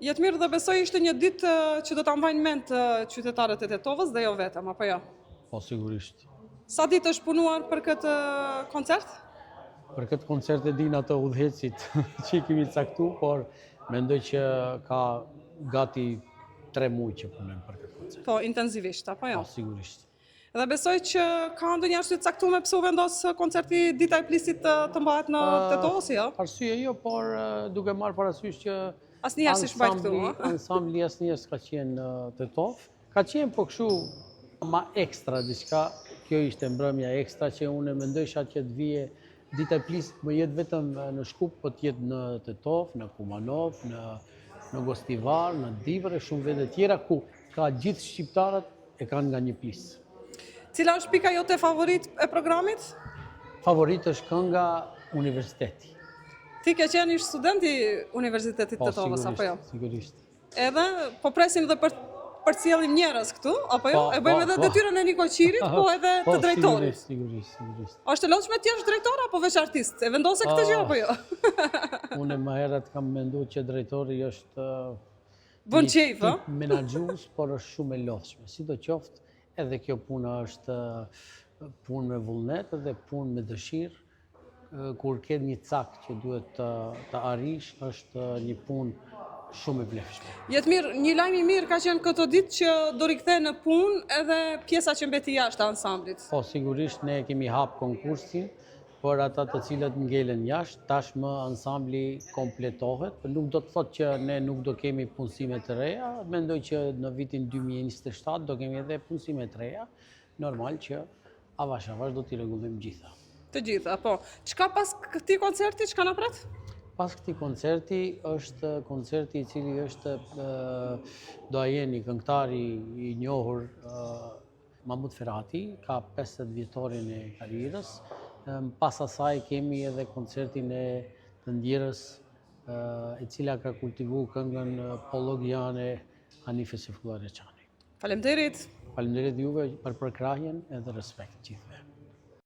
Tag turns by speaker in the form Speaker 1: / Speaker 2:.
Speaker 1: Jetmir dhe besoj ishte një ditë që do ta mbajnë mend qytetarët e Tetovës dhe jo vetëm, apo jo?
Speaker 2: Po, sigurisht.
Speaker 1: Sa ditë është punuar për këtë koncert?
Speaker 2: Për këtë koncert e din ato udhëheqësit që i kemi caktu, por mendoj që ka gati 3 muaj që punojmë për këtë koncert.
Speaker 1: Po, intensivisht, apo jo?
Speaker 2: Po, sigurisht.
Speaker 1: Dhe besoj që ka ndonjë arsye të caktuar pse u vendos koncerti Dita e Plisit të, të mbahet në Tetovë, si jo?
Speaker 2: Arsye jo, por duke marrë parasysh që
Speaker 1: Asnjëherë s'ish mbajt këtu, ë?
Speaker 2: Ansambli asnjëherë s'ka qenë në Tetovë. Ka qenë po kështu ma ekstra diçka, kjo ishte mbrëmja ekstra që unë e mendojsha që të vije Dita e Plisit mos jetë vetëm në Shkup, po të jetë në Tetovë, në Kumanovë, në në Gostivar, në Dibër e shumë vende tjera ku ka gjithë shqiptarët e kanë nga një plis.
Speaker 1: Cila është pika jote favorit e programit?
Speaker 2: Favorit është kënga Universiteti.
Speaker 1: Ti ke qenë ish student i Universitetit
Speaker 2: Po,
Speaker 1: të Tetovës, apo jo?
Speaker 2: Sigurisht.
Speaker 1: Edhe po presim dhe për përcjellim njerëz këtu, apo jo?
Speaker 2: Po,
Speaker 1: E bëjmë
Speaker 2: po,
Speaker 1: edhe
Speaker 2: po.
Speaker 1: detyrën e nikoqirit, po edhe
Speaker 2: Po,
Speaker 1: të drejtorit.
Speaker 2: Sigurisht, sigurisht, sigurisht.
Speaker 1: Është e lodhshme të jesh drejtor apo veç artist? E vendose këtë gjë apo jo?
Speaker 2: Unë më herët kam mendu që drejtori është
Speaker 1: Bën
Speaker 2: një
Speaker 1: qejf, ë?
Speaker 2: tip menaxhues, por është shumë e lodhshme. Sido qoftë, edhe kjo puna është punë me vullnet dhe punë me dëshirë. Kur ke një cak që duhet të, të arrish, është një punë shumë e vlefshme.
Speaker 1: Jetmir, një lajm i mirë ka qenë këto ditë që do rikthehen në punë edhe pjesa që mbeti jashtë ansamblit.
Speaker 2: Po, sigurisht ne kemi hap konkursin për ata të cilët ngelen jashtë, tashmë ansambli kompletohet, por nuk do të thotë që ne nuk do kemi punësime të reja, mendoj që në vitin 2027 do kemi edhe punësime të reja, normal që avash avash do t'i rregullojmë gjitha.
Speaker 1: Të gjitha, po. Çka pas këtij koncerti, çka na pret?
Speaker 2: Pas këtij koncerti është koncerti i cili është doajeni, këngëtari i njohur Mahmut Ferati, ka 50 vjetorin e karrierës. Pas asaj kemi edhe koncertin e të ndjerës e cila ka kultivu këngën pollogjane Hanife Sefullah Reçani.
Speaker 1: Faleminderit.
Speaker 2: Faleminderit juve për përkrahjen edhe respekt gjithëve.